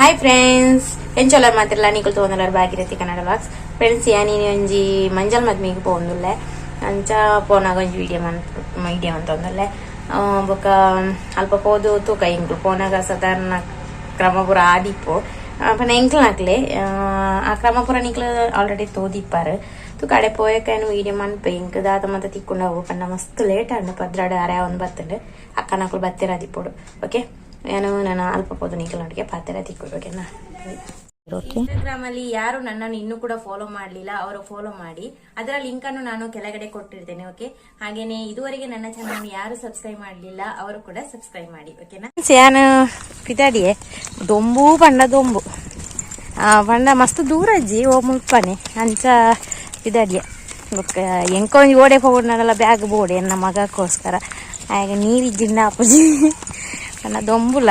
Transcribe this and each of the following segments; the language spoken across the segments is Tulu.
ಹಾಯ್ ಫ್ರೆಂಡ್ಸ್, ಎಂಚೊಲ ಮಾತಿರ್ಲ ನಿಕುಲ್ ತೋಂದಲರ್ ಭಾಗೀರಥಿ ಕನ್ನಡ ವ್ಲಾಗ್ಸ್. ಫ್ರೆಂಡ್ಸ್, ಯಾನ್ ಒಂಜಿ ಮಂಜಲ್ ಮದ್ಮೆಗ್ ಪೋವೊಂದುಲ್ಲೆ. ಅಂಚ ಪೋನಾಗ ಒಂಜಿ ವಿಡಿಯೋ ಮನ್ ವಿಡಿಯೋ ಅಂತೊಂದುಲ್ಲೆ. ಬೊಕ ಅಲ್ಪ ಪೋದು ತೂಕ. ಎಂಕ್ಲು ಪೋನಾಗ ಸಾಧಾರಣ ಕ್ರಮ ಪೂರ ಆದಿಪ್ಪು ಪಂಡ ಎಂಕ್ಲ್ನಕ್ಲೆ ಆ ಕ್ರಮ ಪೂರ ನಿಕ್ಲು ಆಲ್ರೆಡಿ ತೋದಿಪ್ಪಾರು. ತೂಕ ಅಡೆ ಪೋಯಕ ವಿಡಿಯೋ ಮನ್ಪೆ. ಎಂಕ್ ದಾದ ಮಾತ ತಿಕ್ಕೊಂಡವು ಪಂಡ ಮಸ್ತ್ ಲೇಟ್ ಆಂಡ್. 12 ಅರೆ ಒಂದು ಬತ್ತುಂಡು. ಅಕ್ಕನಕುಲು ಬತ್ತೆರ ಆದಿಪ್ಪೊಡು. ಓಕೆ, ಏನು ನಾನು ಅಲ್ಪ ಪೋದು ನಿಕ್ಲೆನೊಟ್ಟಿಗೆ ಪಾತೆರ ತಿಕ್ಕೊಡು, ಓಕೆನಾ? ಓಕೆ. ಇನ್ಸ್ಟಾಗ್ರಾಮ್ ಅಲ್ಲಿ ಯಾರು ನನ್ನನ್ನು ಇನ್ನೂ ಕೂಡ ಫಾಲೋ ಮಾಡಲಿಲ್ಲ, ಅವರು ಫಾಲೋ ಮಾಡಿ. ಅದರ ಲಿಂಕ್ ಅನ್ನು ನಾನು ಕೆಳಗಡೆ ಕೊಟ್ಟಿರ್ತೇನೆ. ಓಕೆ, ಹಾಗೇನೆ ಇದುವರೆಗೆ ನನ್ನ ಚಾನಲ್ ಯಾರು ಸಬ್ಸ್ಕ್ರೈಬ್ ಮಾಡಲಿಲ್ಲ, ಅವರು ಕೂಡ ಸಬ್ಸ್ಕ್ರೈಬ್ ಮಾಡಿ, ಓಕೆನಾ? ಯಾನು ಪಿದಾಡಿಯೇ ದೊಂಬು ಪಂಡ ದೊಂಬು ಪಂಡ ಮಸ್ತ್ ದೂರ ಅಜ್ಜಿ ಓ ಮುಲ್ಪನೆ. ಅಂಚ ಪಿದಾಡಿಯೆ. ಬೊಕ್ಕ ಎಂಕ ಒಂಜಿ ಓಡೆ ಪೋಡಲ್ಲ, ಬ್ಯಾಗ್ ಬೋಡೆ ಎನ್ನ ಮಗಕ್ಕೋಸ್ಕರ. ಹಾಗೆ ನೀರಿಜ್ಜಿಂಡ ಆಪುಜಿ ಪಂಡ ದೊಂಬುಲ.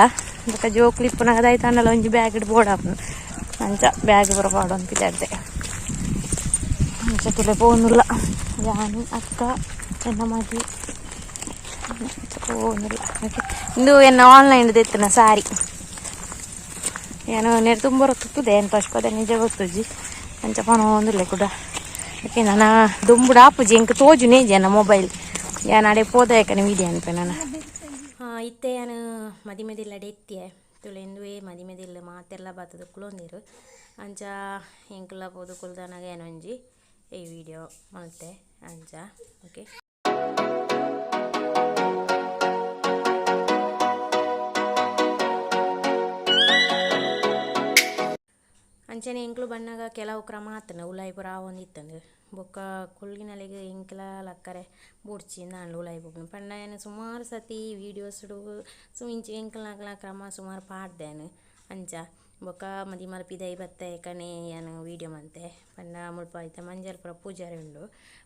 ಬೊಕ್ಕ ಜೋಕ್ಲು ಇಪ್ಪುನಗ ದಾಯ್ತಾಂಡಲ ಒಂಜಿ ಬ್ಯಾಗ್ ಬೋಡಾಪುನು. ಅಂಚ ಬ್ಯಾಗ್ ಪೂರ ಪಾಡೊಂದು ಪಿದಾಡ್ದೆ. ಅಂಚ ತುಲೆ ಪೋವೊಂದುಲ್ಲ. ಯಾನು, ಅಕ್ಕ, ಎನ್ನ ಮಗೆ ಪೋವೊಂದುಲ್ಲ. ಓಕೆ, ಇಂದು ಎನ್ನ ಆನ್ಲೈನ್ ದೆತ್ತುನ ಸಾರಿ. ಏನು ನೆರ್ ತುಂಬ ತುತ್ತುದೆ ಏನು ತೋಚ್ಪದೆ ನಿಜ ಗೊತ್ತುಜಿ. ಅಂಚ ಪನೊಂದುಲ್ಲೆ ಕೂಡ. ಓಕೆ, ನನ್ನ ದುಂಬುಡು ಆಪುಜಿ, ಎಂಕ್ ತೋಜುನೇ ಇಜ್ಜಿ ಎನ್ನ ಮೊಬೈಲ್. ಯಾನ್ ಅಡೆ ಪೋದ ಯಾಕನೆ ವಿಡಿಯೋ ಅನ್ಪೆ ನಾನು. ಇತ್ತೆ ಯಾನ್ ಮದಿಮೆದಿಲ್ಲಡೆ ಎತ್ತಿಯೆ. ತುಲೆ ಇಂದುವೆ ಮದಿಮೆದಿಲ್ಲ ಮಾತೆಲ್ಲ ಬತ್ತದ ಕುಲೊಂದಿರು. ಅಂಚ ಎಂಕುಲ ಪೋದು ಕುಲ್ದನಾಗ ಏನೊಂಜಿ ಈ ವಿಡಿಯೋ ಮಲ್ತೆ ಅಂಚ. ಓಕೆ, ಅಂಚನೆ ಎಂಕ್ಲು ಬಣ್ಣಗ ಕೆಲವು ಕ್ರಮ ಆತನ ಉಲಾಯಿ ಪೂರ ಆವೊಂದಿತ್ತಂದು. ಬೊಕ್ಕ ಕುಲ್ಗಿನಲೆಗ್ ಎಂಕ್ಲ ಲಕ್ಕರೆ ಬೊಡ್ಚಿ ಇಂದಾಂಡ್ ಉಲಾಯಿ ಪೋಪುನು ಪಂಡ ಯಾನ್ ಸುಮಾರು ಸತಿ ವೀಡಿಯೋಸ್ಡು ಸೊ ಇಂಚ ಎಂಕ್ಲ್ನಕ್ಲ್ನ ಕ್ರಮ ಸುಮಾರು ಪಾಡ್ದೇನು ಅಂಚ. ಬೊಕ್ಕ ಮದಿಮಾಲ್ ಪಿದಯಿ ಬತ್ತೆ ಕಣೆ ಯಾನ್ ವೀಡಿಯೋ ಮಂತೆ. ಪಂಡ ಮುಲ್ಪ ಐತ ಮಂಜಲ್ ಪೂರ ಪೂಜಾರಿ ಉಂಡು.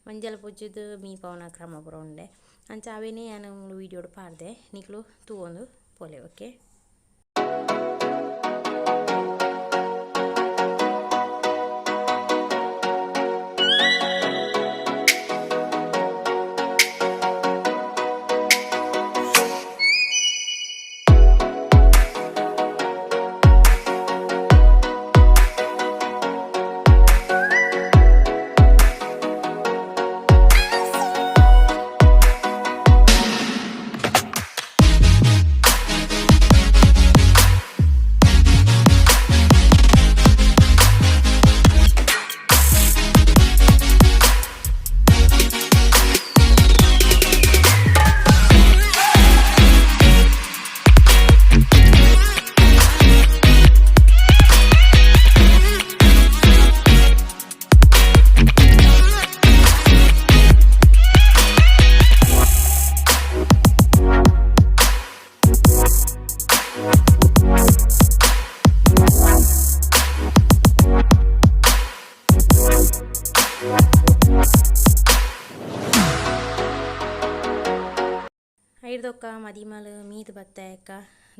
ಮಂಜಲ್ ಪೂಜೆದ್ ಮೀಪಾವುನ ಕ್ರಮ ಪೂರ ಉಂಡೆ. ಅಂಚ ಅವೇನೇ ಯಾನ್ ಮೂಲು ವೀಡಿಯೋಡು ಪಾಡ್ದೆ, ನಿಕ್ಲು ತೂವೊಂದು ಪೋಲೆ. ಓಕೆ ಐಡ್ದೊಕ್ಕ ಮದಿಮಲ್ ಮೀದ್ ಬತ್ತಾಯಕ್ಕ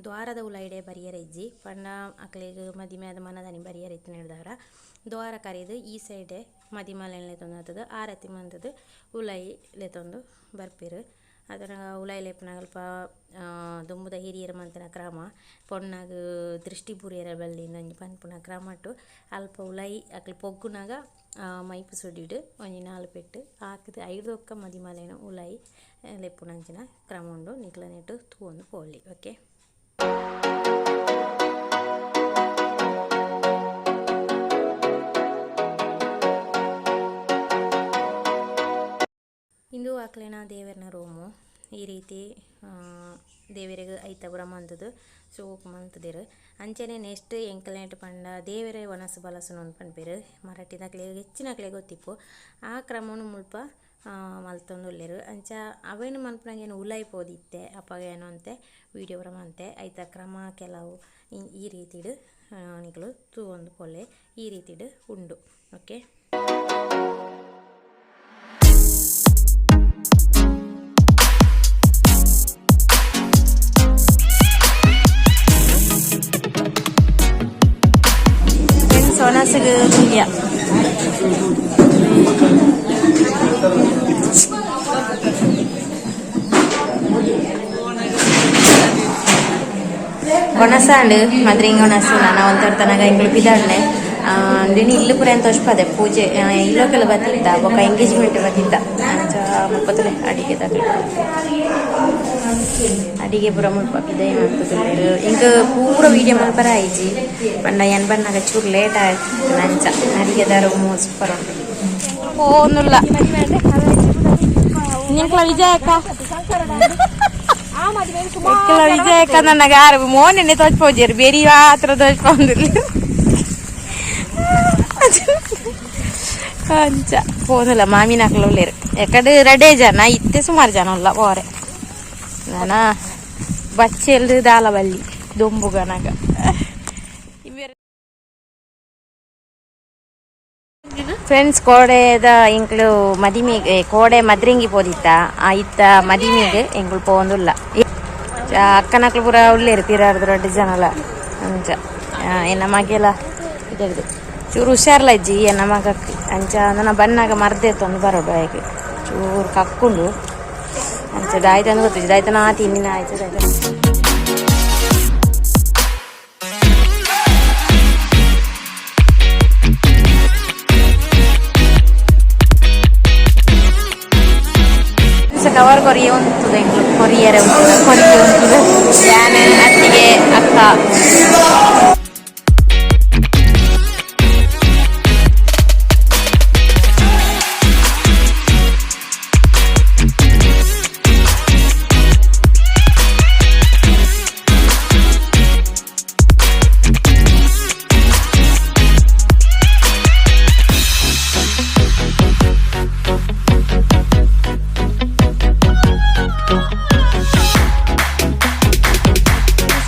ದ್ವಾರದ ಉಲೈಡೆ ಬರಿಯರ ಇಜ್ಜಿ. ಪಂಡ ಅಕ್ಲೆಗ್ ಮದಿಮೆ ಆದ್ ಮನದಾನಿ ಬರಿಯರ ಇತ್ತಿನೆಡ್ದಾವರ ದ್ವಾರ ಕರಿದ್ ಈ ಸೈಡೆ ಮದಿಮಲೆನ್ ಲೆತೊಂದು ಬತ್ತುದು ಆರತಿ ಮಂತುದು ಉಲೈ ಲೆತೊಂದು ಬರ್ಪೆರ್. ಅದರ ಉಲೈ ಲೆಪ್ಪುನಗ ಅಲ್ಪ ದುಂಬುದ ಹಿರಿಯೆರ್ ಮಂತಿನ ಕ್ರಮ ಪೊಣ್ಣಗ್ ದೃಷ್ಟಿ ಬೂರಿಯೆರೆ ಬಲ್ಲಿ ಒಂಜಿ ಪನ್ಪುನ ಕ್ರಮಟ್ ಅಲ್ಪ ಉಲೈ ಅಕ್ಲ್ ಪೊಗ್ಗುನಗ ಮೈಪು ಸುಡಿಡ್ ಒಂಜಿ ನಾಲ್ ಪೆಟ್ಟ್ ಆಕ್ದ್ ಐಡ್ದೊಕ್ಕ ಮದಿಮಲೆನ್ ಉಲೈ ಲೆಪ್ಪುನಂಚಿನ ಕ್ರಮ ಉಂಡು. ನಿಕ್ಲೆನೆಟ್ ತೂವೊಂದು ಪೋಲಿ. ಓಕೆ, ಇಂದು ಅಕ್ಲೆನ ದೇವೆರ್ನ ರೂಮು. ಈ ರೀತಿ ದೇವೆರೆಗ್ ಐತ ಪೂರ ಮಂತುದು ಶೋಕು ಮಂತುದೆರ್. ಅಂಚನೆ ನೆಕ್ಸ್ಟ್ ಎಂಕಲ್ನೆಟ್ ಪಂಡ ದೇವೆರೆ ವನಸ್ ಬಲಸುನು ಪನ್ಪೆರ್. ಮರಾಠಿದಕ್ಲೆಗ್ ಹೆಚ್ಚಿನಕ್ಲೆಗ್ ಗೊತ್ತಿಪ್ಪು. ಆ ಕ್ರಮನು ಮುಲ್ಪ ಮಲ್ತೊಂದುಲ್ಲೆರ್. ಅಂಚ ಅವೆನ್ ಮನ್ಪುನಗ ಏನ್ ಉಲಾಯಿ ಪೋದಿತ್ತೆ. ಅಪಗ ಯಾನ್ ಒಂತೆ ವೀಡಿಯೋ ಪೂರ ಮಂತೆ. ಐತ ಕ್ರಮ ಕೆಲವು ಈ ರೀತಿಡ್ ನಿಕುಲು ತೂವೊಂದು ಪೋಲೆ. ಈ ರೀತಿಡ್ ಉಂಡು. Okay friends, ವನಸ್ಗ್ ತುಲ್ಯ. ಒಣಸಾಂಡ್ ಮದ್ರಿಂಗ ಒಣಸು ನಾನು ಒಂತರ್ತನಾಗ ಎಂಕ್ಲು ಪಿದಾಡ್ಲೆ ಅಂದಿನಿ ಇಲ್ಲು ಪೂರ ಎಂತ ತೋಜ್ಪದೆ ಪೂಜೆ ಇಲ್ಲೋಕೆಲ್ಲ ಬತ್ತಿತ್ತ ಬೊಕ ಎಂಗೇಜ್ಮೆಂಟ್ ಬತ್ತಿತ್ತ ಅಂಚ ಮುಪ್ಪತ್ತಲೆ ಅಡಿಗೆ ತಗಲು ಅಡಿಗೆ ಪೂರ ಮುಲ್ಪ ಪಿದೈ ಮಂತುದುಲ್ಲೆರ್ ಎಂಕ್ ಪೂರ ವೀಡಿಯೋ ಮಲ್ಪರ ಆಯಿಜಿ ಪಂಡ ಎನ್ ಬನ್ನಗ ಚೂರು ಲೇಟ್ ಆಯ್ತು ಅಂಚ ಅಡಿಗೆದ ರೂಮು ಸೂಪರ್ ಉಂಟು ಪೋನುಲ್ಲ ನಿಂಕ್ಲ ವಿಜಯಕ್ಕ ಎಂಕ್ಲ ವಿಜಯಕ್ಕ ನನ್ನ ಗಾರ ಮೋನೆನೆ ತೋಜ್ಪೋಜೆರ್ ಬೇರಿ ಮಾತ್ರ ತೋಜ್ಪೊಂದಿಲ್ಲ ಅಂಚ ಪೋನುಲ್ಲ ಮಾಮಿನಕ್ಲು ಉಲ್ಲೆರ್ ಎಕಡೆ ರಡೇ ಜನ ಇತ್ತೆ ಸುಮಾರು ಜನ ಉಲ್ಲ ಪೋರೆ ನಾನ ಬಚ್ಚೆಲ್ ದಾಲ ಬಲ್ಲಿ ದೊಂಬುಗನಗ ಫ್ರೆಂಡ್ಸ್ ಕೋಡೆದ ಎಂಕ್ಲು ಮದಿಮೆಗ್ ಕೋಡೆ ಮದ್ರಿಂಗಿ ಪೋದಿತ್ತ ಆ ಇತ್ತ ಮದಿಮೆಗ್ ಎಂಕ್ಲು ಪೋವೊಂದುಲ್ಲ ಅಕ್ಕನಕ್ಲು ಪೂರ ಉಲ್ಲೆರ್ ಪಿರಾರ್ದ ರಡ್ಡ್ ಜನಲ ಅಂಚ ಎನ್ನ ಮಗೆಲ ಇದಾಗಿದೆ ಚೂರು ಹುಷಾರ್ಲ ಇಜ್ಜಿ ಎನ್ನ ಮಗಕ್ ಅಂಚ ನನ್ನ ಬನ್ನಾಗ ಮರ್ದೆತ್ತೊಂದು ಬರೋಡು ಆಯ್ಕೆ ಚೂರು ಕಕ್ಕುಂಡು ಅಂಚ ದಾಯ್ತಂದು ಗೊತ್ತಿಜ್ಜಿ ದಾಯ್ತನ ತಿನ್ನಿನ ಆಯ್ತು ದಾಯ್ತ. ಕವರ್ ಕೊರಿಯ ಉಂತುದು ಎಂಕ್ಲು ಕೊರಿಯರೆ ಉಂತುದು ಕೊರಿಯ ಉಂತುದು ಯಾನ್ ಅತ್ತಿಗೆ ಅಕ್ಕ.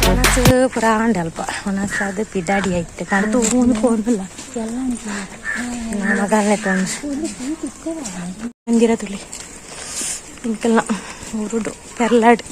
ಒಣಸು ಪುರ ಆಂಡ್ ಅಲ್ಪ ಒಣಸಾದ್ ಪಿದಾಡಿ ಐತೆ ತೂಂದು ಪೋಂದುಲ್ಲ ಮಗನೇ ತೊಂದು ಮಂದಿರ ತುಳಿ ಇಂಕೆಲ್ಲ ಊರುಡು ಪೆರ್ಲಾಡ್.